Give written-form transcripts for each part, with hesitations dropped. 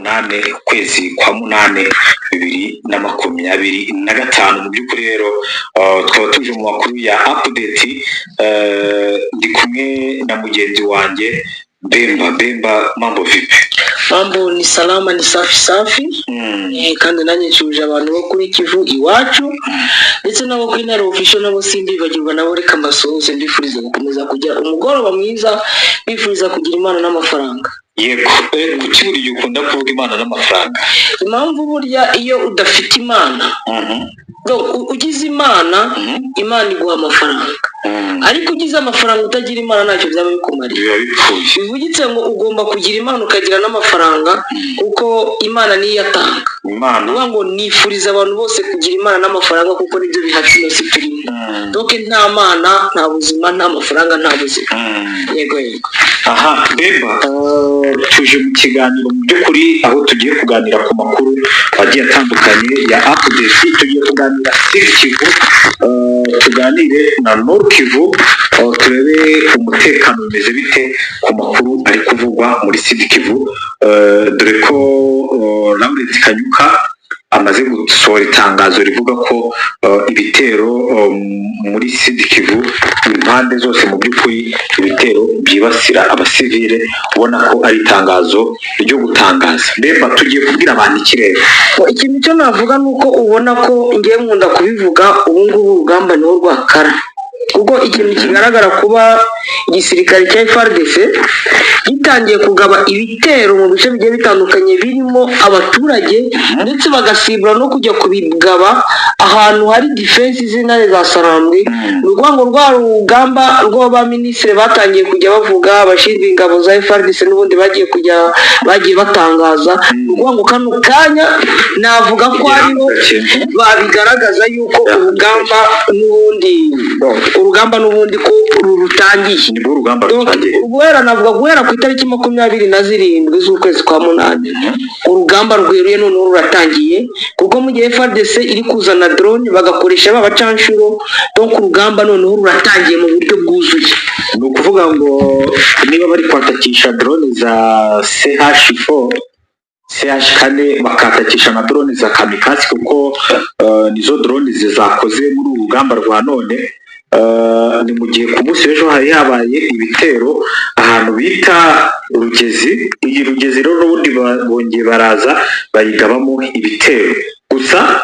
8 ukwezi kwa 8 2025. Mu by'ukuri rero tukaba tuje mu makuru ya update. Ndi kumwe na mugenzi wanjye Bemba. Bemba, mambo vipi? Mambo ni salama, ni safi safi. Kandi nanjye nshuje abantu bo kuri Kivu Iwacu ndetse n'abo kuri Ntare Official, nabo simbibagirwa nabo. Reka mbasuhuze, mbifuriza gukomeza kugira umugoroba mwiza, mbifuriza kugira Imana n'amafaranga. Yego. Kuki buri gihe ukunda kuvuga Imana n'amafaranga? Impamvu, burya iyo udafite Imana, donc, ugize Imana, Imana iguha amafaranga, ariko ugize amafaranga utagira Imana ntacyo byaba bikumariye. Biba bipfuye. Bivugitse ngo ugomba kugira Imana ukagira n'amafaranga, kuko Imana niyo iyatanga. Imana. Ni ukuvuga ngo nifuriza abantu bose kugira Imana n'amafaranga, kuko nibyo bihatse ino si turimo. Donc nta Mana nta buzima, nta mafaranga nta buzima. Yego. Aha Bemba, tuje mu kiganiro mu by'ukuri aho tugiye kuganira ku makuru agiye atandukanye ya update. Tugiye kuganira Sud Kivu, tuganire na Nord Kivu, turebe umutekano bimeze bite ku makuru ari kuvugwa muri Sud Kivu, dore ko Laurent Kanyuka amaze gusohora itangazo rivuga ko ibitero muri Sud Kivu impande zose, mu by'ukuri ibitero byibasira abasivile, ubona ko ari itangazo ryo gutangaza. Mbega tugiye kubwira abantu iki rero? Ikintu cyo navuga ni uko ubona ko ngiye nkunda kubivuga, ubu ngubu urugamba niho rwakara, kuko ikintu kigaragara kuba igisirikare cya FARDC gitangiye kugaba ibitero mu bice bigiye bitandukanye birimo abaturage, ndetse bagasibura no kujya kubigaba ahantu hari defense z'intare za Sarambwe. Ni ukuvuga ngo rwa rugamba rw'abaminisitiri batangiye kujya bavuga, abashinzwe ingabo za FARDC n'ubundi bagiye kujya bagiye batangaza, ni ukuvuga ngo kano kanya navuga ko hariho babigaragaza yuko urugamba n'ubundi ko rutangiye. Nibwo urugamba Donc, rutangiye. Guhera, navuga guhera ku itariki 27 z'ukwezi kwa 8, urugamba rweruye noneho ruratangiye, kuko mu gihe FARDC iri kuzana drone bagakoresha ba bacanshuro, donc urugamba noneho ruratangiye mu buryo bwuzuye. Ni ukuvuga ngo niba bari kwatakisha drone za CH4, CH4, bakatakisha na drone za kamikaze, kuko nizo drone zakoze muri uru rugamba rwa none. Ni mu gihe ku munsi w'ejo hari habaye ibitero ahantu bita Rugezi. Iyi Rugezi rero n'ubundi bongeye baraza bayigabamo ibitero. Gusa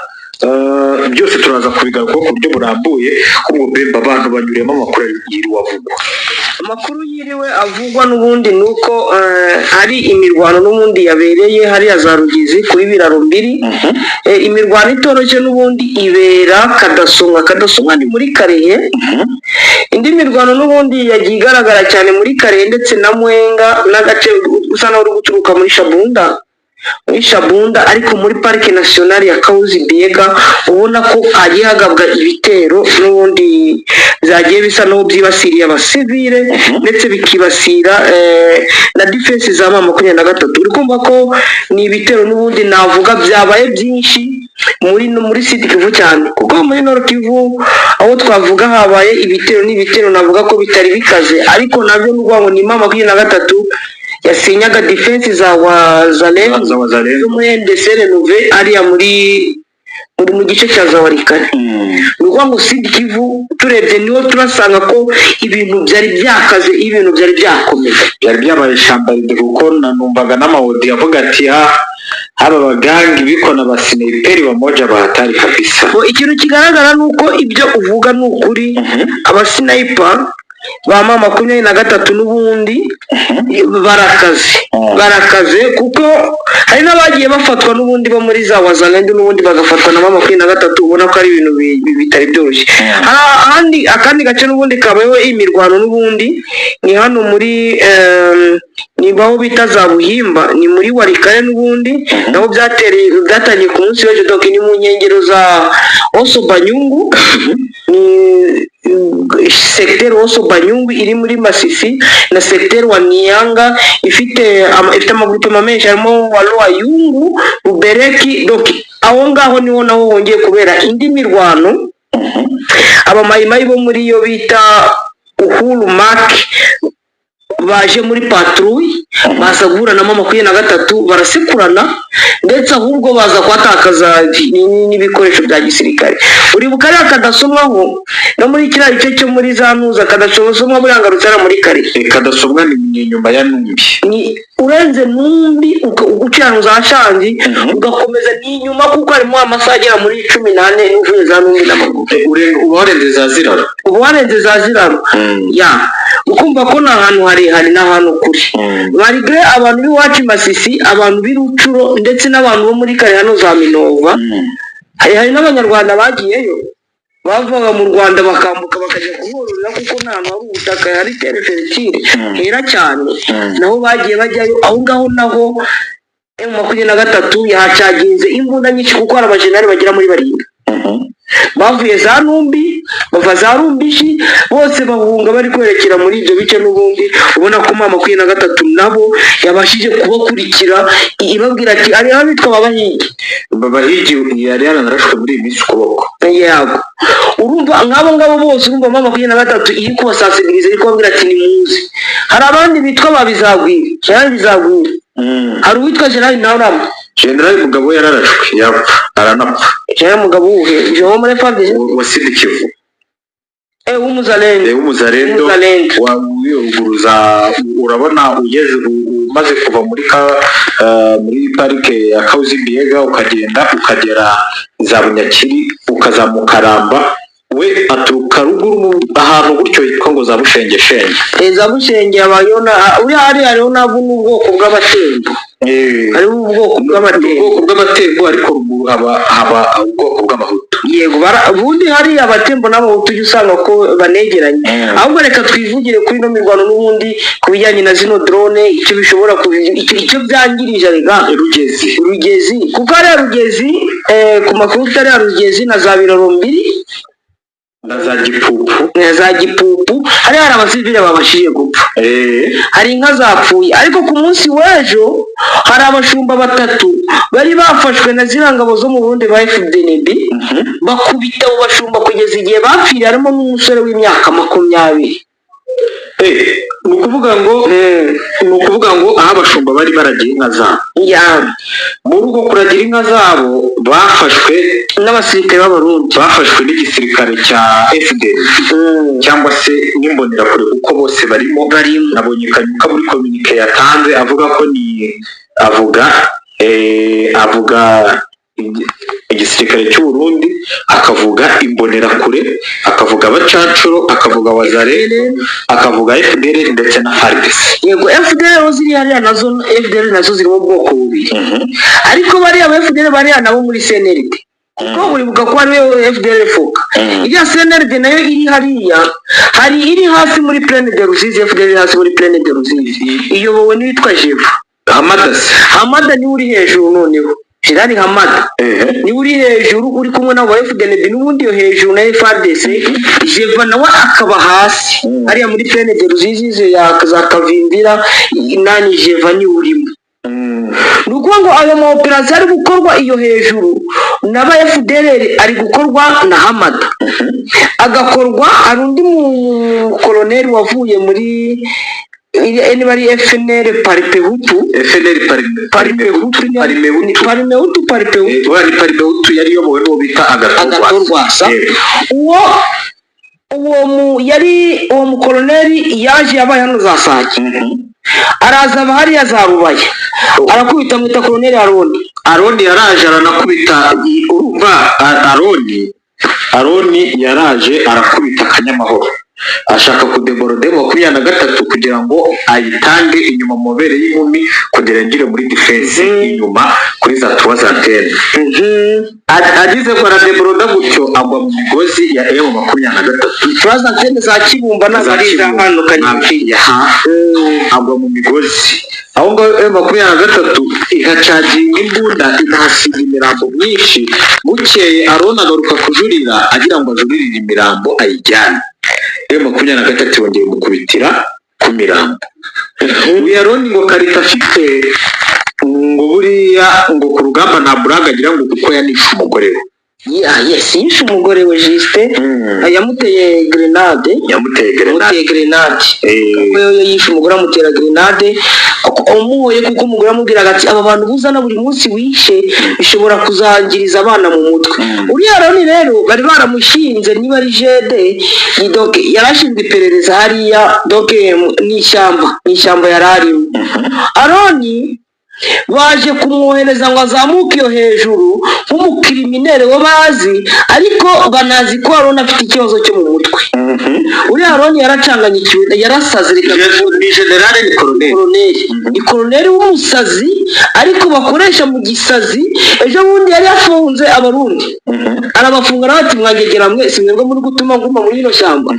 byose turaza kubigarukaho ku buryo burambuye. Ahubwo Bemba, abantu banyuriyemo amakuru yiriwe avugwa. Amakuru yiriwe avugwa n'ubundi ni uko hari imirwano n'ubundi yabereye hariya za Rugezi kuri Biraro Mbiri. Imirwano itoroshye n'ubundi ibera Kadasonga. Kadasonga ni muri Karehe. Indi mirwano n'ubundi yagiye igaragara cyane muri Karehe ndetse na Mwenga n'agace usa naho uri guturuka muri Shabunda, ariko muri Parike Nationale ya Kahuzi Biega ubona ko hagiye hagabwa ibitero n'ubundi byagiye bisa n'aho byibasiriye abasivile, ndetse bikibasira na defense za M23. Uri kumva ko ni ibitero n'ubundi navuga byabaye byinshi muri Sud Kivu cyane, kuko muri Nord Kivu aho twavuga habaye ibitero n'ibitero navuga ko bitari bikaze, ariko nabyo ni ukuvuga ngo ni M23 yasenyaga defense za Wazalendo Za Wazalendo. zo muri NDC Renove ariya muri mu gice cya za Walikale. Ni ukuvuga ngo Sud Kivu turebye niho turasanga ko ibintu byari byakaze, ibintu byari byakomeye. Byari byabaye shambaride, kuko nanumvaga n'ama audio avuga ati ha haba bagangi biko na basniperi bamoja bahatari kabisa. Ngo ikintu kigaragara ni uko ibyo uvuga ni ukuri, abasniper ba M23 n'ubundi barakaze. Barakaze, kuko hari n'abagiye bafatwa n'ubundi bo muri za Wazalendo, n'ubundi bagafatwa na M23, ubona ko ari ibintu bitari byoroshye. Hari ahandi akandi gace n'ubundi kabayeho imirwano n'ubundi, ni hano muri ni baho bita za Buhimba, ni muri Walikale n'ubundi, naho byatereye byatangiye ku munsi w'ejo. Donc ni mu nkengero za Oso Banyungu, ni secteur Oso Banyungu iri muri Masisi na secteur wa Niyanga ifite amagroupement menshi, harimo Waloa Yungu, Rubereki. Donc aho ngaho niho naho hongeye kubera indi mirwano. Abamayimayi bo muri yo bita Uhuru Mark. Baje muri patrouille, baza guhura na M23, barasekurana, ndetse ahubwo baza kuhatakaza n'ibikoresho bya gisirikare. Uribuka ariya Kadasomwaho no muri kiriya gice cyo muri za ntuza, Kadasomwa buriya ngarutse hariya muri kare. Kadasomwa ni inyuma ya Numbi. Ni urenze Numbi, ucana za Shangi, ugakomeza, ni inyuma, kuko harimo amasaha agera muri 14 uvuye za Numbi n'amaguru. Uba warenze za Ziraro. Uba warenze za Ziraro. Ya, ukumva ko ni ahantu harehare, ni ahantu kure. Malgré abantu b'iwacu i Masisi, abantu b'i Rucuro, ndetse n'abantu bo muri kare hano za Minova, hari n'Abanyarwanda bagiyeyo, bavaga mu Rwanda bakambuka bakajya kuhororera, kuko nta hantu hari ubutaka, hari terre fertile hera cyane. Naho bagiye bajyayo. Aho ngaho naho M23 yahacaginze imbunda nyinshi, kuko hari abajenali bagera muri 7 bavuye za Numbi, bava za Rumbishi, bose bahunga bari kwerekera muri ibyo bice. N'ubundi ubona ko M23 nabo yabashije kubakurikira, ibabwira ati ari abitwa Babahigi. Babahigi yari yaranarashwe muri iyi minsi ukuboko. Yego, urumva nk'abo ngabo bose, urumva M23 iri kubasansibiriza, iri kubabwira ati nimuze. Hari abandi bitwa ba Bizagwira, Gerard Bizagwira, hari uwitwa Gerard Ntarama. General Mugabo yararashwe, yapfa, aranapfa. Gerard Mugabo wuhe? Jean muri FARDC? Wa Sud Kivu. W'umuzalendo. W'umuzalendo. W'umuzalendo. Wa za, urabona ugeze umaze kuva muri parike ya Kauzi Biega, ukagenda ukagera za Bunyakiri, ukazamuka Ramba, we aturuka ruguru ahantu gutyo hitwa ngo za Bushengeshenge. Za Bushenge habayeho na uriya hariya, hariho nabwo n'ubwoko bw'Abatembo. Hariho ubwoko Ni bw'Abatembo. ubwoko bw'Abatembo, ariko ruguru haba ubwoko bw'Abahutu. Yego, ubundi hari Abatembo n'Abahutu, ujya usanga ko banegeranye. Ahubwo reka twivugire kuri ino mirwano n'ubundi, ku bijyanye na zino drone, icyo bishobora icyo byangirije rega. Rugezi. Rugezi, kuko hariya Rugezi, ku makuru ufite, hariya Rugezi na za Birorombiri Na za Gipupu. Na za Gipupu, hariya hari abasivile babashije gupfa. Hari inka zapfuye, ariko ku munsi w'ejo hari abashumba batatu bari bafashwe na ziriya ngabo zo mu Burundi ba FDNB, bakubita abo bashumba kugeza igihe bapfiriye, harimo n'umusore w'imyaka 20. Ni ukuvuga ngo aho abashumba bari baragiye inka zabo, muri uko kuragira inka zabo bafashwe n'abasirikare b'Abarundi. Bafashwe n'igisirikare cya FDL cyangwa se n'Imbonerakure, kuko bose barimo. Barimo. Nabonye Kanyuka muri communiqué yatanze avuga ko ni avuga igisirikare cy'u Burundi, akavuga Imbonerakure, akavuga abacancuro, akavuga Wazalendo, akavuga FDL ndetse na FARDC. Yego, FDL ziri hariya nazo, FDL nazo zirimo ubwoko bubiri, ariko bariya ba FDL bariya nabo muri CNRD, kuko uribuka ko hariyo FDL Foka. Iriya CNRD nayo iri hariya, hari iri hasi muri Plaine de Ruzizi. FDL iri hasi muri Plaine de Ruzizi iyobowe n'uwitwa Jevu. Hamadasi. Hamada niwe uri hejuru noneho, Jenerali Hamada niwe uri hejuru, uri kumwe n'abo ba FDNB n'ubundi yo hejuru na FARDC. Jeva nawe akaba hasi hariya muri Plaine de Ruzizi ya za Kavimvira, nani, Jeva niwe urimo. Ni ukuvuga ngo ayo ma opération ari gukorwa iyo hejuru n'aba FDLR ari gukorwa na Hamada, agakorwa hari undi mukoloneli wavuye muri niba ari FNL Palipehutu. FNL. Palipehutu. Parimehutu. Parimehutu, Palipehutu. Oya, ni Parimehutu yari iyobowe n'uwo bita Agathon Agathon Rwasa. Uwo mu yari uwo mukoloneli yaje yabaye hano za Sake, araza aba hariya za Rubaya, arakubita, mwita koloneli Aroni. Aroni yaraje aranakubita. Urumva Aroni yaraje arakubita akanyamahoro, ashaka kudeboroda 23 kugira ngo ayitange inyuma mu mabere y'inkumi, kugira yinjire muri défense inyuma kuri za trois antennes. Agize ko aradeboroda gutyo, agwa mu migozi ya M23. Trois antennes za Kibumba ntabwo ari iza hano Kanyamupira. Agwa mu migozi aho ngaho, M23 ihacaginga imbunda, inahasiga imirambo myinshi. Bukeye Aroni agaruka kujurira, agira ngo ajuririre imirambo ayijyane. M23 yongeye mukubitira ku mirambo. Uyu Aroni ngo karita afite, ngo buriya ngo ku rugamba nta buraga agira, ngo kuko yanishe umugore we. Yeah, yes, yishe umugore we Justin. Yamuteye grenade. Yamuteye grenade. Yamuteye grenade. Kuko yo yishe umugore amutera grenade umuhoye, kuko umugore amubwiraga ati: "Aba bantu buzana buri munsi wishe bishobora kuzangiriza abana mu mutwe." Uriya Roni rero bari baramushinze, niba ari jede ni donc yarashinzwe iperereza hariya, donc ni ishyamba yari arimo. Aroni baje kumwohereza ngo azamuke iyo hejuru nk'umucriminel we bazi, ariko banazi ko Aroni afite ikibazo cyo mu mutwe. Uriya Aroni yaracanganyikiwe, yarasaze, reka. Ni generale, ni koroneri? Koroneri, ni koroneri w'umusazi, ariko bakoresha mu gisazi. Ejo bundi yari yafunze Abarundi, arabafunga nawe ati: "Mwagegera mwe, si mwebwe muri gutuma nguma muri rino shyamba."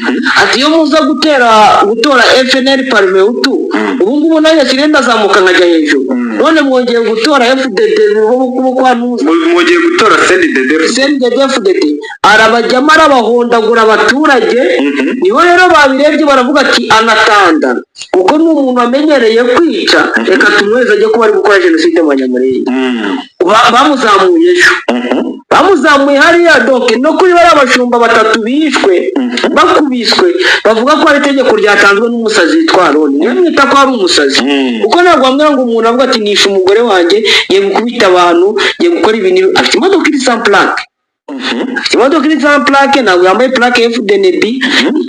Ati: "Iyo muza gutera gutora FNL Parmehutu, ubu ngubu nanjye sigaye ndazamuka nkajya hejuru. None mwongeye gutora FDD bo kwa Ntuza." Mugiye gutora CNDD. CNDD FDD, arabajyamo arabahondagura abaturage. Nibo rero babirebye baravuga ati: "Anatanda kuko ni umuntu wamenyereye kwica, reka tumweze ajye kuba ari gukora jenoside mu Banyamulenge." Bamuzamuye ejo, bamuzamuye hariya. Donc no kuri bariya bashumba batatu bishwe bakubiswe, bavuga ko ari itegeko ryatanzwe n'umusazi witwa Aroni. Niyo mwita ko ari umusazi, kuko ntabwo wambwira ngo umuntu avuga ati: "Nishe umugore wanjye, ngiye gukubita abantu, ngiye gukora ibintu." Afite imodoka iri sans plaque, afite imodoka iri sans plaque, ntabwo yambaye plaque FDNB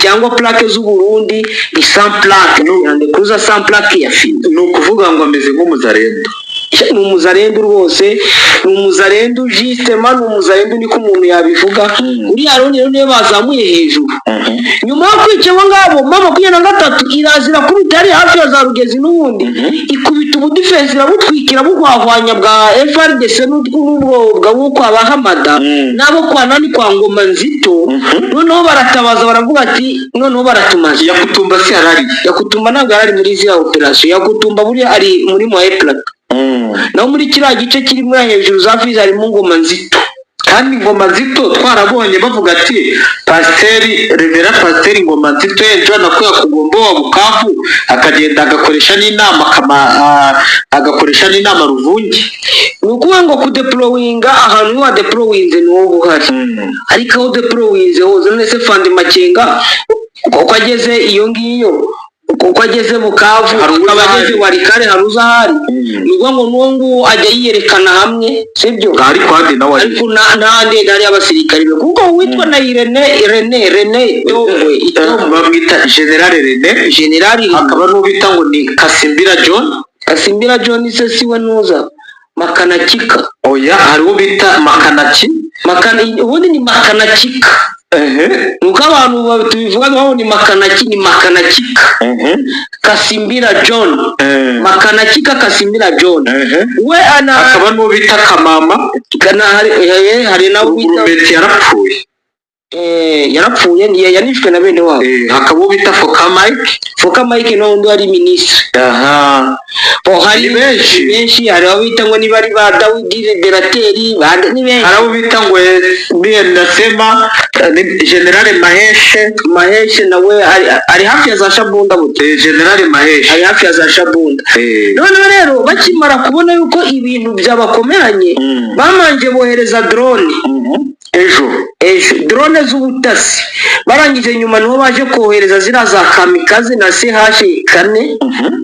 cyangwa plaque z'u Burundi, ni sans plaque, Land Cruiser sans plaque ya fina. Ni ukuvuga ngo ameze nk'umuzarendo. Ni umuzarendu rwose, ni umuzarendu justement, ni umuzarendu, niko umuntu yabivuga. Uriya Aroni rero niwe bazamuye hejuru nyuma yo kwica abo ngabo. M23 iraza irakubita hariya hafi ya za Rugezi, n'ubundi ikubita ubudefense, irabutwikira buhwahwanya bwa FARDC n'ubwo bwo kwa Bahamada n'abo kwa nani, kwa Ngoma Nzito. Noneho baratabaza, baravuga ati: "Noneho baratumaze." Yakutumba si yarari? Yakutumba ntabwo yari ari muri ziriya operasiyo. Yakutumba buriya ari muri Moyen Plateau, naho muri kiriya gice kiri muri hejuru za Fizi harimo Ngoma Nzito. Kandi Ngoma Nzito twarabonye bavuga ati pasiteri, révérend pasiteri Ngoma Nzito ejo nakuya kugomba wa Bukavu, akagenda agakoresha n'inama agakoresha n'inama Ruvungi. Ni ukuvuga ngo kudeployinga ahantu iyo wadeployinze ni wowe uhari, ariko aho udeployinze hose, none se Fandi Makenga uko ageze iyo ngiyo, uko ageze Bukavu, Hari uza akaba ageze ahari. Walikale, hari uza ahari. Ni ukuvuga ngo n'uwo nguwo ajya yiyerekana hamwe, sibyo? Ariko ahandi nawe ari Ariko n'ahandi hari abasirikare be, kuko uwitwa na Irene, Rene Itombwe, Itombwe. Bamwita Generale Rene. Generali Rene. Hakaba n'uwo bita ngo ni Kasimbira John. Kasimbira John se siwe nuza Makanakika? Oya, hari uwo bita Makanaki. Makana, ubundi ni Makanakika. Nuko abantu tubivuga nkaho ni Makanaki, ni Makanakika Kasimbira John. Makanakika Kasimbira John we ana Hakaba n'uwo bita Kamama. Kana hari hari nawe bita Urumeti yarapfuye. Yarapfuye, yanishwe na bene wabo. Hakaba uwo bita Foka Mike. Foka Mike nawe undi wari minisitiri. Aha. Bo hari Ni benshi. Ni benshi. Hari abo bita ngo niba ari ba Dawidi Liberateri, ni benshi. Hari abo bita ngo mie nasema ni Generale Maheshe. Maheshe nawe ari hafi ya za Shabunda buto. Generale Maheshe. Ari hafi ya za Shabunda. Noneho rero bakimara kubona yuko ibintu byabakomeranye, bamanje bohereza drone. Ejo. Ejo drone z'ubutasi. Barangije nyuma niho baje kohereza ziriya za kamikaze na CH 4,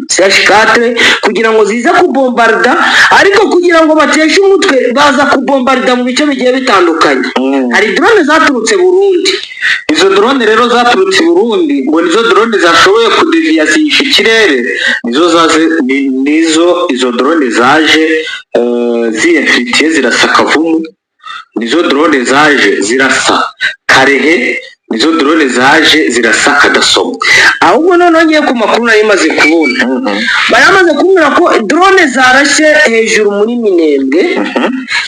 CH 4, kugira ngo zize kubombarda. Ariko kugira ngo bateshe umutwe, baza kubombarda mu bice bigiye bitandukanye. Hari drone zaturutse Burundi. Izo drone rero zaturutse i Burundi, ngo nizo drone zashoboye kudeviya zihisha ikirere, nizo zaje nizo izo drone zaje ziyafitiye zirasa Kavumu, nizo drone zaje zirasa Karehe, nizo drone zaje zirasa Kadasoma. Ahubwo noneho ngiye ku makuru nari maze kubona, bari bamaze kumbwira ko drone zarashe hejuru muri Minembwe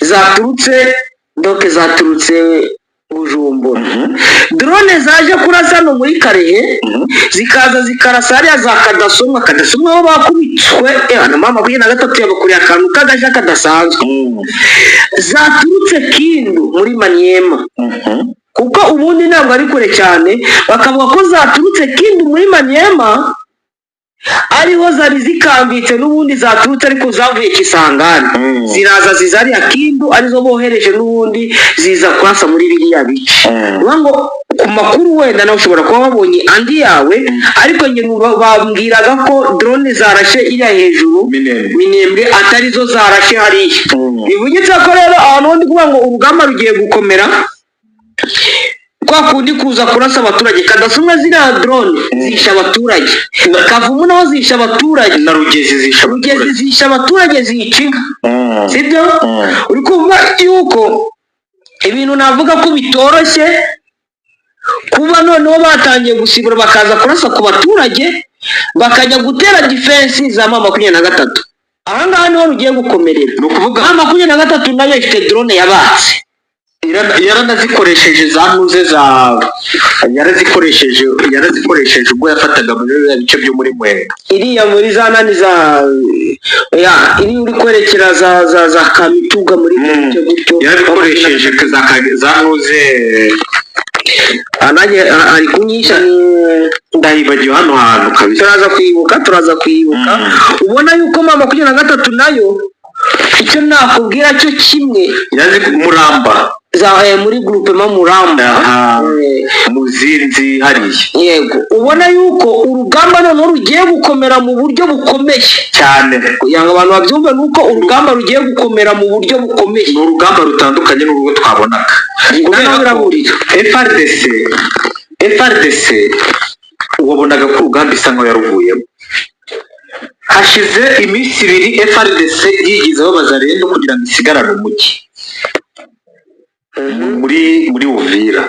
zaturutse, donc zaturutse Bujumbura. Drone zaje kurasa no muri Karehe, zikaza zikarasa hariya za Kadasomwa. Kadasomwa aho bakubitswe na M23 yabakuriye akantu k'agaja kadasanzwe. Zaturutse Kindu muri Maniema, kuko ubundi ntabwo ari kure cyane. Bakavuga ko zaturutse Kindu muri Maniema. Ariho zari zikambitse n'ubundi zaturutse, ariko zavuye Kisangani, ziraza ziza hariya Kindu, arizo bohereje n'ubundi ziza kurasa muri biriya bice. Niyo ngo ku makuru wenda nawe ushobora kuba wabonye andi yawe, ariko njye bambwiraga ko drone zarashe iriya hejuru Minembwe. Minembwe, atarizo zarashe hariya. Bivugitse ko rero ahantu ndi kuvuga ngo urugamba rugiye gukomera, kwa kundi kuza kurasa abaturage kadasumwa, ziriya drone zisha abaturage, Kavumu naho zisha abaturage. Na Rugezi zisha Rugezi abaturage. Zisha abaturage, zica inka. Sibyo? Uri kumva yuko ibintu navuga ko bitoroshye kuba noneho batangiye gusibura, bakaza kurasa ku baturage, bakajya gutera defense za M23. Ahangaha niho rugiye gukomerera. Ni ukuvuga M23 nayo ifite drone yabatse. Yaranazikoresheje za ntuze za yarazikoresheje ubwo yafataga muri biriya bice byo muri Mwenga. Iriya muri za nani za ya iri uri kwerekera za Kamituga muri ibyo bice gutyo. Yarabikoresheje za ntuze. Ah, nanjye ari kunyisha ni Ndahibagiwe hano hantu kabisa. Turaza kwibuka. Ubona yuko M23 nayo, icyo nakubwira cyo kimwe, Yazi Muramba. Za muri groupement Muramba. Aha. Muzinzi hariya. Yego, ubona yuko urugamba noneho rugiye gukomera mu buryo bukomeye. Cyane. Kugira ngo abantu babyumve, ni uko urugamba rugiye gukomera mu buryo bukomeye. Ni urugamba rutandukanye n'urwo twabonaga. Naho Kubera ko birahurira. FARDC wabonaga ko urugamba isa nkaho yaruvuyemo. Hashize iminsi 2 FARDC yigizeho Bazarendo kugira ngo isigarane umujyi muri Uvira.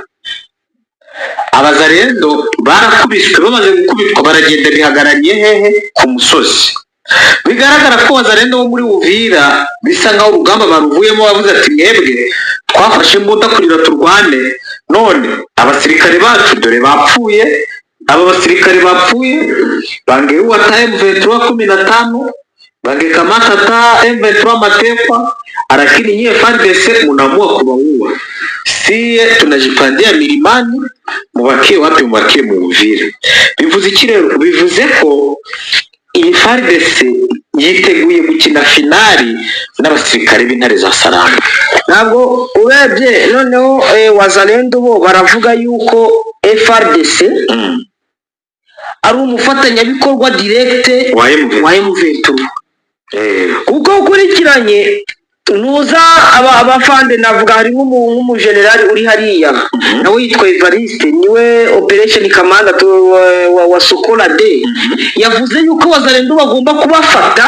Abazarendo barakubiswe, bamaze gukubitwa baragenda bihagarariye hehe? Ku musozi. Bigaragara ko Bazarendo bo muri Uvira bisa nkaho urugamba baruvuyemo, bavuze ati: "Mwebwe twafashe imbunda kugira turwane, none abasirikare bacu dore bapfuye." Aba basirikare bapfuye bangeua ta M23 15, bangekamata ta M23 matekwa, lakini nyie FARDC munaamua kuwaua. Sie tunajipandia milimani, mubakie wapi? Mubakie mu Uvira. Bivuze iki rero? Bivuze ko iyi FARDC yiteguye gukina finali n'abasirikare b'intare za Saranga. Ntabwo urebye noneho Wazalendo bo baravuga yuko FARDC ari umufatanyabikorwa direct wa M23. Wa M23, kuko ukurikiranye ntuza abafande, navuga harimo nk'umujenerali uri hariya nawe yitwa Evariste, niwe operation commander wa Sokola D, yavuze yuko Wazalendo bagomba kubafata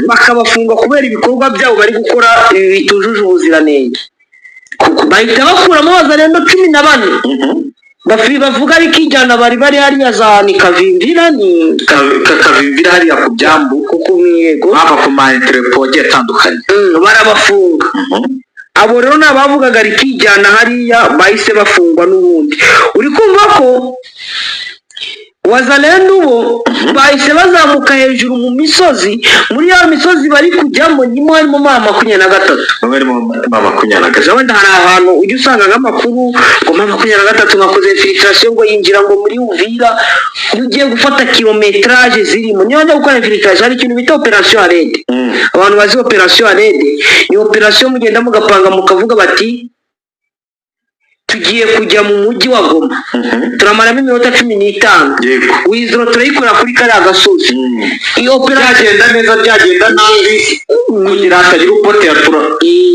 bakabafunga kubera ibikorwa byabo bari gukora bitujuje ubuziranenge. Bahita bakuramo Wazalendo 14 bafi bavuga ariko ijyana bari hariya za ni Kavimvira ni Kavimvira hariya ku byambu. Kuko yego. Bava ku ma entrepôt agiye atandukanye. Barabafunga. Abo rero ni abavugaga rikijyana hariya, bahise bafungwa n'ubundi. Uri kumva ko Wazalendo bo bahise bazamuka hejuru mu misozi. Muri ya misozi bari kujyamo nimo harimo M23. Bamwe barimo M23. Wenda hari ahantu ujya usanga nk'amakuru ngo M23 nkakoze infiltration, ngo yinjira ngo muri Uvira. Iyo ugiye gufata kilométrage zirimo, niyo wajya gukora infiltration, hari ikintu bita opération à raid. Abantu bazi opération à raid, ni operation mugenda mugapanga, mukavuga bati: "Tugiye kujya mu mujyi wa Goma, turamaramo iminota 15, wizero turayikorera kuri kariya gasozi." Iyo operation Byagenda neza, byagenda nabi, kugira hatagira upotera, tura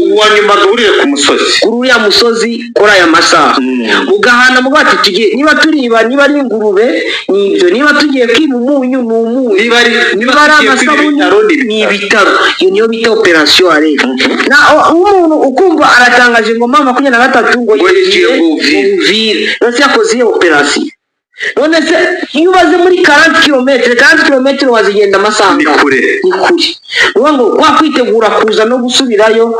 uwa nyuma duhurire ku musozi. Kuri uriya musozi, kuri aya masaha, mugahana muvuga ati: "Tugiye, niba turiba, niba ari ingurube ni ibyo, niba tugiye kwiba umunyu ni umunyu, niba ari niba ari tugiye kwiba amasabune ibitaro ni ni ibitaro." Ibitaro. Iyo niyo bita opération à raid. Na umuntu ukumva aratangaje ngo M23 ngo Ngo yinjiye yinjiye mu Uvira. Mu Uvira. None se yakoze iyo operation? None se iyo ubaze muri 40 kilometre, 40 kilometre wazigenda amasaha Ni angahe? kure. Ni kure. Ni ukuvuga ngo kwa kwitegura kuza no gusubirayo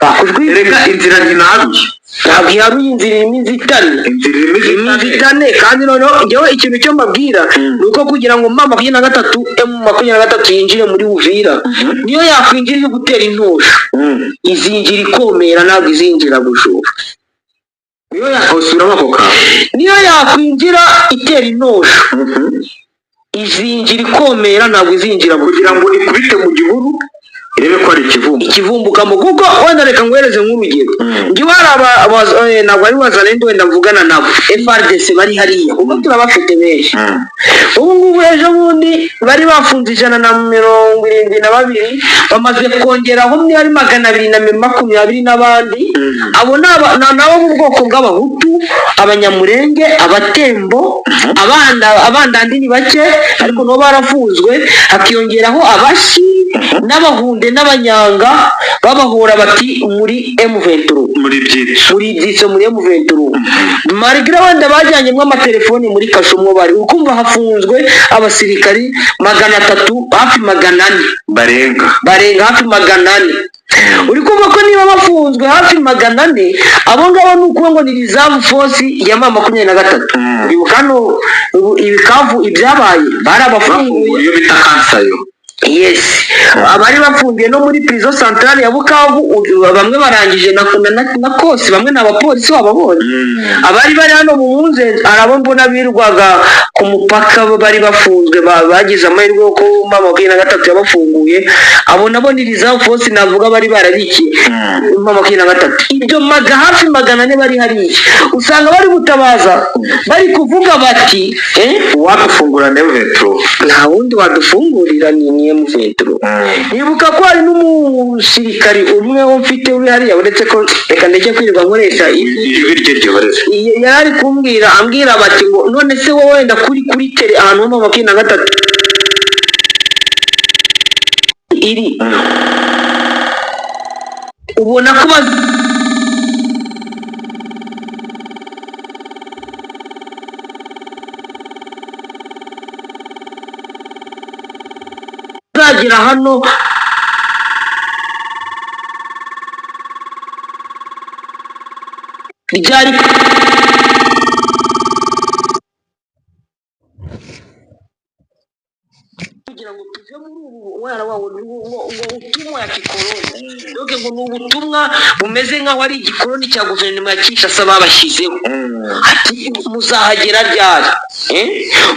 bakujwi. Erega inzira ntinaruye. Ntabwo iharuye, inzira irimo inzitane. Inzira irimo Irimo inzitane. Inzitane. Kandi noneho njyewe ikintu cyo mbabwira ni uko kugira ngo M23, M23 yinjire muri Uvira, niyo yakwinjira iri gutera intosho, izinjira ikomera, ntabwo izinjira bujura. Niyo yakosura ako kantu. Niyo yakwinjira itera intosho. Izinjira ikomera, ntabwo izinjira kugira ngo ikubite mu gihuru, irebe ko hari ikivumbu. Ikivumbukamo, kuko wenda reka nguhereze nk'urugero. Njyewe hari ntabwo ari Wazalendo wenda mvugana nabo, FARDC bari hariya, kuko turabafite benshi. Ubu ngubu ejo bundi bari bafunze 172, bamaze kongeraho niba ari 220 n'abandi. Abo ni abo mu bwoko bw'Abahutu, Abanyamurenge, Abatembo, abanda abandandi ni bake ariko nabo barafunzwe, hakiyongeraho Abashi n'Abahunde n'Abanyanga, babahora bati muri M23. Muri byinshi. Muri byitso, muri M23, malgré wenda bajyanyemo amatelefoni muri kasho mwo bari. Ukumva hafunzwe abasirikari 300, hafi 400. Barenga. Barenga hafi 400. Uri kumva ko niba bafunzwe hafi 400, abo ngabo ni ukuvuga ngo ni reserve force ya M23. Uribuka hano ubu ibikavu ibyabaye, barabafunguye. Bafunguye iyo bita Kansayo. Yes, abari bafungiye no muri prison centrale ya Bukavu, bamwe barangije na kosi, bamwe ni abapolisi wababonye. Abari bari hano mu Munzenze, hari abo mbona birwaga ku mupaka bari bafunzwe, bagize amahirwe yo ko M23 yabafunguye. Abo nabo ni reserve force navuga bari barabikiye M23. Ibyo maga hafi 400 bari hariya, usanga bari gutabaza, bari kuvuga bati Uwadufungura ni M23. Nta wundi wadufungurira, ni M23. Nibuka ko hari n'umusirikari umwe wo mfite uri hariya, uretse ko reka ndeke kwirirwa nkoresha ijwi rye ryohereza. Yari ari kumbwira, ambwira bati ngo none se wowe wenda kuri tele ahantu ho M23 iri, ubona ko bazagera hano ryari kugira ngo tuve muri ubu mwana wawe ngo ubutumwa ya kikoloni, donc ngo ni ubutumwa bumeze nk'aho ari igikoloni cya guverinoma ya Kinshasa babashyizeho, ati muzahagera ryari?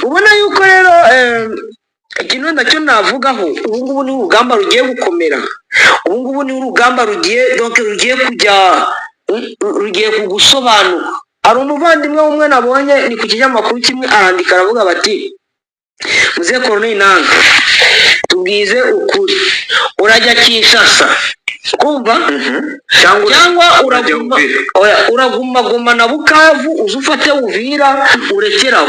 Ubona yuko rero ikintu nacyo navugaho, ubu ngubu ni urugamba rugiye gukomera, ubu ngubu ni urugamba rugiye, donc rugiye kujya, rugiye kugusobanuka. Hari umuvandimwe umwe nabonye ni ku kinyamakuru kimwe, arandika aravuga bati muze Corneille Nangaa, tubwize ukuri, urajya Kinshasa kumva cyangwa cyangwa urajya uraguma Uvira. Oya, uraguma guma na Bukavu, uze ufate Uvira urekeraho.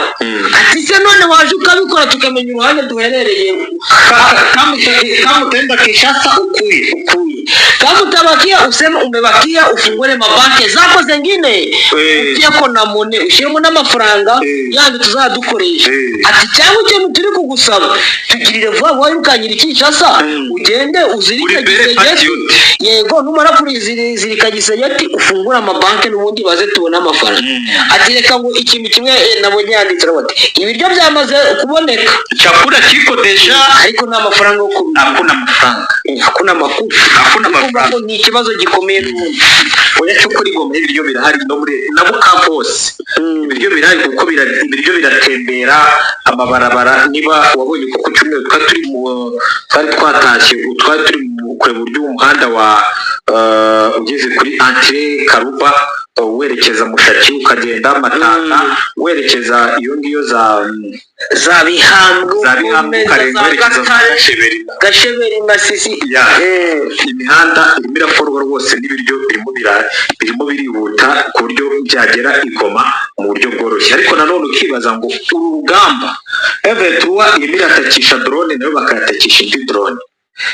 Ati se none waje ukabikora tukamenya uruhande duherereye? Kama utaenda Kinshasa ukuye. Ukuye. Kama utabakia useme umebakia, ufungure mabanki zako zengine, utiyeko na monnaie, ushyiremo n'amafaranga yandi tuzadukoresha. Ati cyangwa ikintu turi kugusaba, tugirire vuba vuba, wirukanyira Kinshasa, ugende uzirike Uri bere Gisegeti. Patriot. Yego, numara kurizirika Gisegeti, ufungure amabanki n'ubundi baze tubone amafaranga. Ati reka ngo ikintu kimwe, nabonye yanditse aravuga ati ibiryo byamaze kuboneka, Chakula kiko déjà. Ariko nta mafaranga yo kubirya. Hakuna mafaranga. Hakuna makuru. Hakuna Urumva mafaranga. ko ni ikibazo gikomeye n'ubundi. Oya, cyo kuri Goma ibiryo birahari, no muri na Bukavu hose ibiryo birahari, kuko ibiryo biratembera amabarabara. Niba wabonye ko ku cyumweru twari turi mu twari twatashye, twari turi mu kureba uburyo umuhanda wa ugeze kuri entrée Karuba, werekeza Mushaki, ukagenda Matata, werekeza iyo ngiyo za za Bihambwe, za Bihambwe, Ukomeza, ukarenga za werekeza za Gatare, Gasheberi. Gasheberi, Masisi. Ya. Imihanda irimo irakorwa rwose, n'ibiryo birimo birihuta ku buryo byagera i Goma mu buryo bworoshye. Ariko nanone ukibaza ngo uru rugamba, M23 irimo iratakisha drone, nayo bakayatakisha indi drone,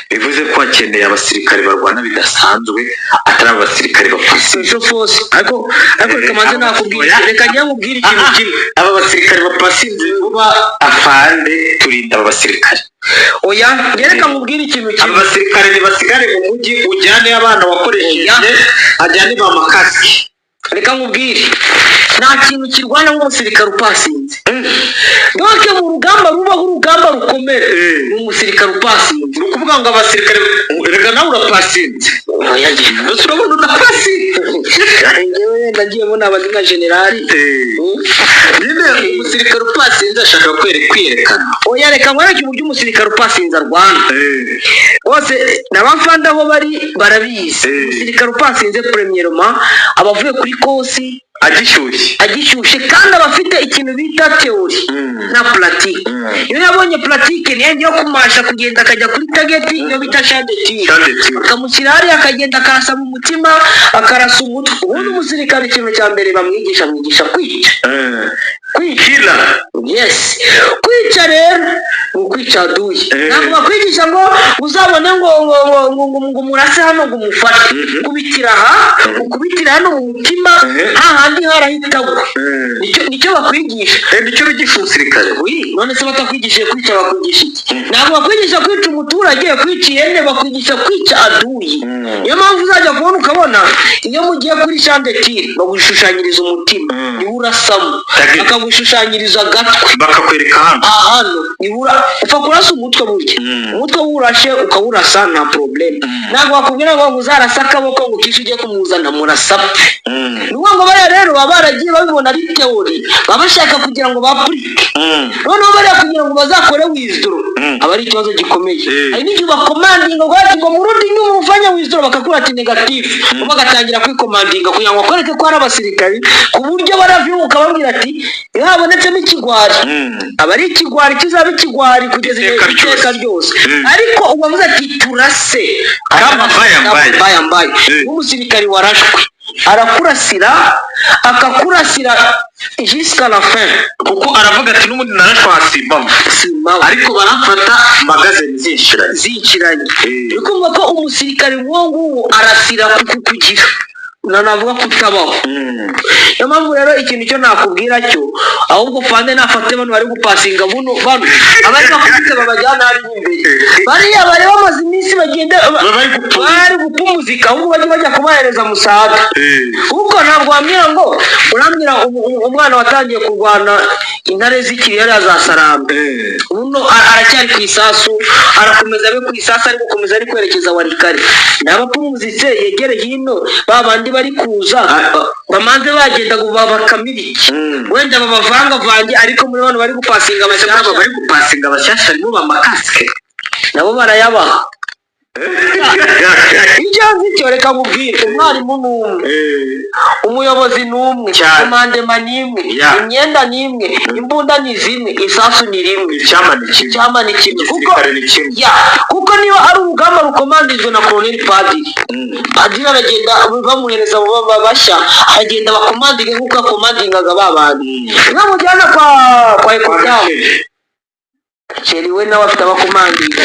bivuze ko hakeneye abasirikare barwana bidasanzwe, atari abasirikare bapasive. Special force. Ariko reka maze nakubwira, reka njye nkubwire ikintu kimwe. Aba basirikare bapasive vuba, afande, turinda aba basirikare. Oya, njye reka nkubwire ikintu Aba kimwe. basirikare nibasigare mu mujyi, ujyane abana wakoresheje, Oya. ajyane ba makasike. Reka nkubwire, nta kintu kirwana nk'umusirikare upasinze. Donc mu rugamba rubaho, urugamba rukomere, ni umusirikare upasinze. Ni ukuvuga ngo abasirikare, reka nawe urapasinze. Oya, njye Mbese urabona udapasinze? Njyewe wenda ngiyemo naba ndi nka generali. Nyine umusirikare upasinze ashaka kwiyerekana. Oya, reka nkwereke uburyo umusirikare upasinze arwana. Bose n'abafande aho bari barabizi. Umusirikare upasinze, premièrement, aba avuye kuri course agishyushye. Agishyushye, kandi aba afite ikintu bita théorie na pratique. Iyo yabonye pratique, niyo yo kumasha kugenda akajya kuri target, iyo bita champ de tir. Champ de tir. Bakamushyira hariya, akagenda akarasa mu mutima, akarasa umutwe. Ubundi umusirikare ikintu cya mbere bamwigisha, amwigisha kwica. Kwica. Killer. Yes, kwica rero ni ukwica aduye. Ntabwo bakwigisha ngo uzabone ngo murase hano ngo umufate. Kubitira aha, ukubitira hano mu mutima, hahandi harahita agwa. Nicyo bakwigisha. Nicyo bigisha umusirikare. Oui, none se batakwigishije kwica bakwigisha iki? Ntabwo bakwigisha kwica umuturage, kwica ihene, bakwigisha kwica aduyi. Niyo mpamvu uzajya kubona ukabona iyo mugiye kuri champ de tir bagushushanyiriza umutima, niwo urasamo. Target. Bakagushushanyiriza agatwe. Bakakwereka hano. Aha hano nibura upfa kurasa umutwe burya. Umutwe wurashe ukawurasa nta problème. Ntabwo bakubwira ngo uzarasa akaboko ngo ukishe ujye kumuzana, murasa pfe. Ni ukuvuga ngo bariya rero baba baragiye babibona ari théorie, baba bashaka kugira ngo bapurike. Noneho bariya kugira ngo bazakore withdraw aba ari ikibazo gikomeye. Hari n'igihe bakomandinga ngo ati ngo murudi nyuma ufanya withdraw, bakakubwira ati négatif, bo bagatangira kwikomandinga kugira ngo bakwereke ko ari abasirikari, ku buryo baravyuka babwira ati iyo habonetsemo ikigwari, aba ari ikigwari kizaba ikigwari kugeza igihe Iteka ryose. iteka ryose. Ariko uwavuze ati turase Kama mbaya mbaya. Mbaya mbaya. Nk'umusirikari warashwe arakurasira, akakurasira jusqu'à la fin. Kuko aravuga ati n'ubundi narashwe hasimbamo. Simbaho. Ariko baramfata magazine zinshiranye. Zikiranye. Uri kumva ko umusirikari nk'uwo nguwo arasira kukugira navuga kutabaho. Niyo mpamvu rero ikintu cyo nakubwira cyo, ahubwo fande nafate bano bari gupasinga buno, bano abari bakubise babajyana hariya imbere, bariya bari bamaze iminsi bagenda Bari gupfumuzika. Bari gupfumuzika, ahubwo bajye bajya kubahereza musaga, kuko ntabwo wambwira ngo urambwira umwana watangiye kurwana intare zikiri hariya za Sarambe, buno aracyari ku isasu, arakomeza abe ku isasu, ari gukomeza ari kwerekeza Walikale, n'abapfumuzitse yegere hino, ba bandi bari kuza bamanze bagenda ngo babakamire iki, wenda babavangavange. Ariko muri bano bari gupasinga abo bashyashya, bari gupasinga bashyashya harimo ba makasike. Nabo barayabaha. Icyo nzi cyo, reka nkubwire, umwarimu ni umwe, umuyobozi ni umwe, Cyane. commandement ni imwe, imyenda ni imwe, imbunda ni zimwe, isasu ni rimwe. Icyama ni kimwe. Icyama ni kimwe kuko Igisirikare ni kimwe. Ya, kuko niba ari urugamba rukomandijwe na Colonel Padiri, Padiri aragenda bamuhereza abo bashya, aragenda bakomandinge nk'uko yakomandingaga ba bantu. Niba mujyana kwa Ekotamu, Sheri we nawe afite abakomandinga,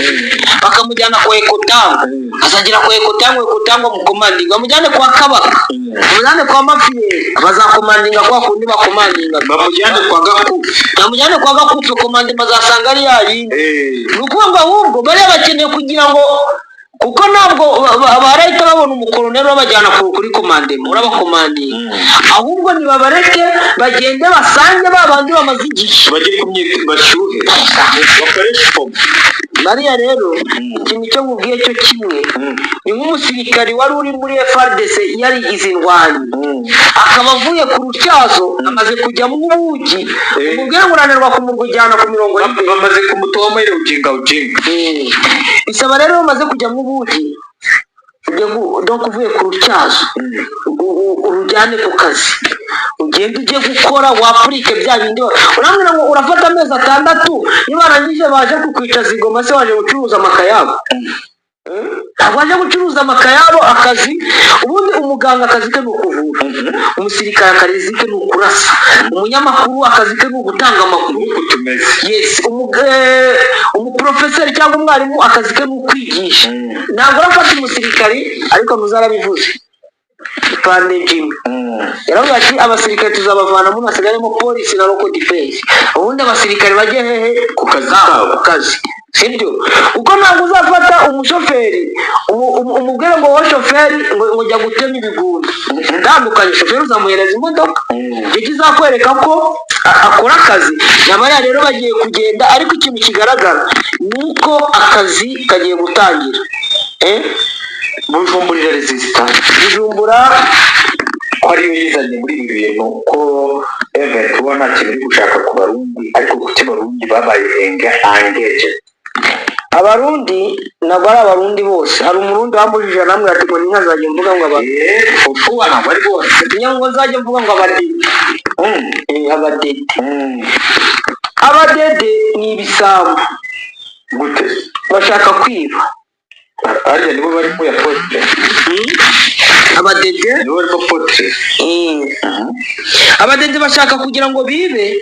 bakamujyana kwa Ekotamu, azagera kwa Ekotamu, Ekotamu amukomandinga, bamujyane kwa Kabaka, bamujyane kwa Mafiyeri, bazakomandinga kwa kundi bakomandinga. Bamujyane kwa Gakufi. Bamujyane kwa Gakufi, komande bazasanga ari yayindi. Ni ukuvuga ngo ahubwo bariya bakeneye kugira ngo, kuko ntabwo barahita babona umukoroneri babajyana kuri commandement urabakomandinga, ahubwo nibabareke bagende basange ba bandi bamaze igihe. Bajye ku myitozo bashyuhe, bakoreshe ifomo. Bariya rero ikintu cyo mubwiye cyo kimwe, ni nk'umusirikari wari uri muri FARDC yarigize indwanyi, akaba avuye ku rutyazo amaze kujyamo ubugi, umubwire ngo urananirwa kumurujyana ku mirongo y'imbere. Bamaze kumutomo ile ujinga ujinga. Bisaba rero iyo umaze kujyamo ubugi, ujye donc uvuye ku rutyazo, urujyane ku kazi, ugende ujye gukora wapurike bya bindi. Urambwira ngo urafata amezi 6, niba barangije baje kukwicaza igoma se, waje gucuruza amakayabo? Ntabwo waje gucuruza amakayabo. Akazi ubundi, umuganga akazi ke ni ukuvura, umusirikare akazi ke ni ukurasa, umunyamakuru akazi ke ni ugutanga amakuru. Nk'uku tumeze. Yes, umuprofeseri cyangwa umwarimu akazi ke ni ukwigisha. Ntabwo urafata umusirikari, ariko ntuzarabivuze Pande Jimmy yaravuze ati abasirikare tuzabavanamo hasigaremo polisi na local defense, ubundi abasirikare bajye hehe? Ku kazi kabo. Ku kazi, sibyo? Kuko ntabwo uzafata umushoferi umubwire ngo wowe shoferi ngo jya gutema ibigunda. Ndandukanye, shoferi uzamuhereza imodoka, icyo kizakwereka ko akora akazi. Nyamara rero bagiye kugenda, ariko ikintu kigaragara ni uko akazi kagiye gutangira. Bujumbura resistance. Bujumbura. ariyo yizanye muri ibi bintu, ko M23 nta kintu iri gushaka ku Barundi, ariko kuki Abarundi babaye engaged? Abarundi ntabwo ari Abarundi bose. Hari Umurundi wambujije, namwe ati ngo ntinkazajya mvuga ngo aba Fufu, ntabwo ari bose. Ngo nzajya mvuga ngo abadede. Abadede. Abadede ni ibisambo. Gute? Bashaka kwiba. Harya nibo barimo ya potre? Abadede. Nibo barimo potre? Abadede bashaka kugira ngo bibe,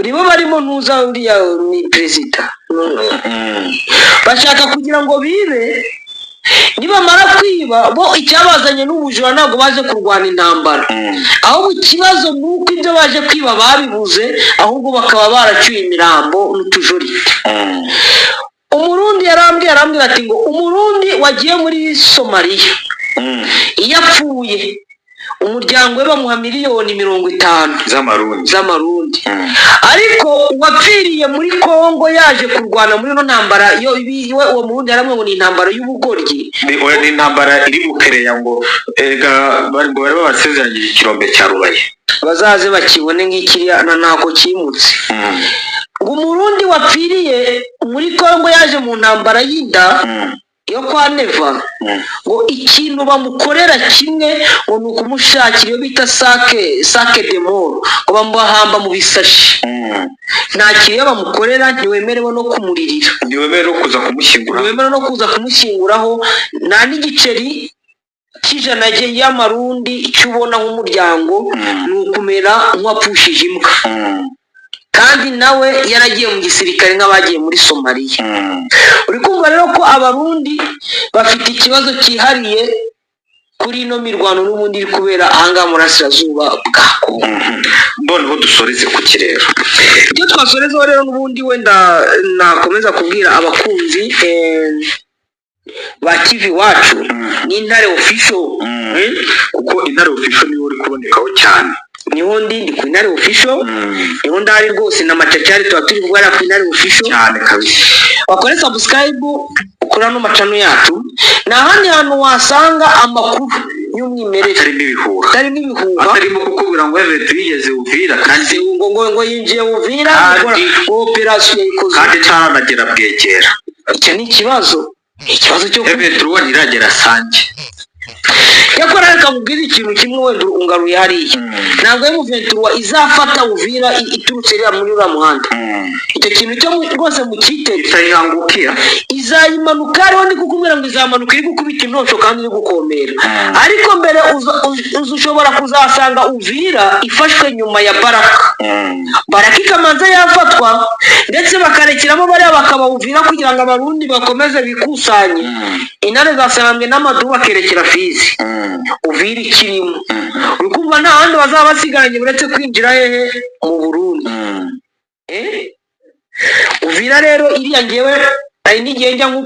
nibo barimo ntuza uriya ni perezida. Bashaka kugira ngo bibe, nibamara kwiba, bo icyabazanye n'ubujura, ntabwo baje kurwana intambara. Ahubwo ikibazo ni uko ibyo baje kwiba babibuze, ahubwo bakaba baracyuye imirambo n'utujurite. Umurundi yarambwiye, arambwira ati ngo Umurundi wagiye muri Somaliya, iyo apfuye umuryango we bamuha miliyoni 50 z'Amarundi. Z'Amarundi. Ariko uwapfiriye muri Kongo yaje kurwana muri ino ntambara yo we, uwo Murundi yaramwe ngo ni intambara y'ubugoryi. Oya, ni intambara iri bukereya, ngo ega bari ngo bari babasezeranyije ikirombe cya Rubaye. Bazaze bakibone nk'ikiriya na ntako kimutse. Ngo Umurundi wapfiriye muri Kongo yaje mu ntambara y'inda yo kwa Neva, ngo ikintu bamukorera kimwe ngo ni ukumushakira iyo bita sac de mort, ngo bamuhamba mu bisashi. Nta kintu iyo bamukorera, ntiwemerewe no kumuririra. Ntiwemerewe no kuza kumushyingura. Ntiwemerewe no kuza kumushyinguraho, nta n'igiceri cy'ijana y'Amarundi icyo ubona nk'umuryango. Ni ukumera nk'uwapfushije imbwa, kandi nawe yaragiye mu gisirikare nk'abagiye muri Somaliya. Uri kumva rero ko Abarundi bafite ikibazo cyihariye kuri ino mirwano n'ubundi iri kubera ahangaha mu burasirazuba bwa Kongo. Noneho dusoreze ku kirero. Ibyo twasorezaho rero n'ubundi, wenda nakomeza kubwira abakunzi ba TV Iwacu n'Intare Official. Kuko Intare Official niwe uri kubonekaho cyane. Niho ndi ku Intare Official, niho ndahari rwose, na macacari tuba turi guhera ku Intare Official. Cyane kabisa. Wakore subscribe ukora no macano yacu, nta handi hantu wasanga amakuru y'umwimerere atarimo ibihuha, atarimo ibihuha, atarimo kukubwira ngo Everett yigeze Uvira kandi ngo yinjiye Uvira gukora operation yayikoze kandi ntaranagera Bwegera. Icyo ni ikibazo, ikibazo cyo Everett uwo ntiragera Sange. Yakora, reka mubwire ikintu kimwe, wenda ungaruye hariya. Ntabwo M23 izafata Uvira iturutse iriya muri uriya muhanda. Icyo kintu cyo rwose mukitege. Itayihangukiya. Izayimanuka, hariho ndi kukubwira ngo izamanuka iri gukubita intosho kandi iri gukomera. Ariko mbere uza ushobora kuzasanga Uvira ifashwe nyuma ya Baraka. Baraka ikamanza yafatwa, ndetse bakarekeramo bariya bakaba Uvira kugira ngo Abarundi bakomeze bikusanye. Intare zasambwe n'amadu bakerekera Fizi, Uvira ikirimo. Uri kumva nta handi bazaba basigaranye uretse kwinjira hehe? Mu Burundi. Uvira rero iriya ngewe hari n'igihe njya nko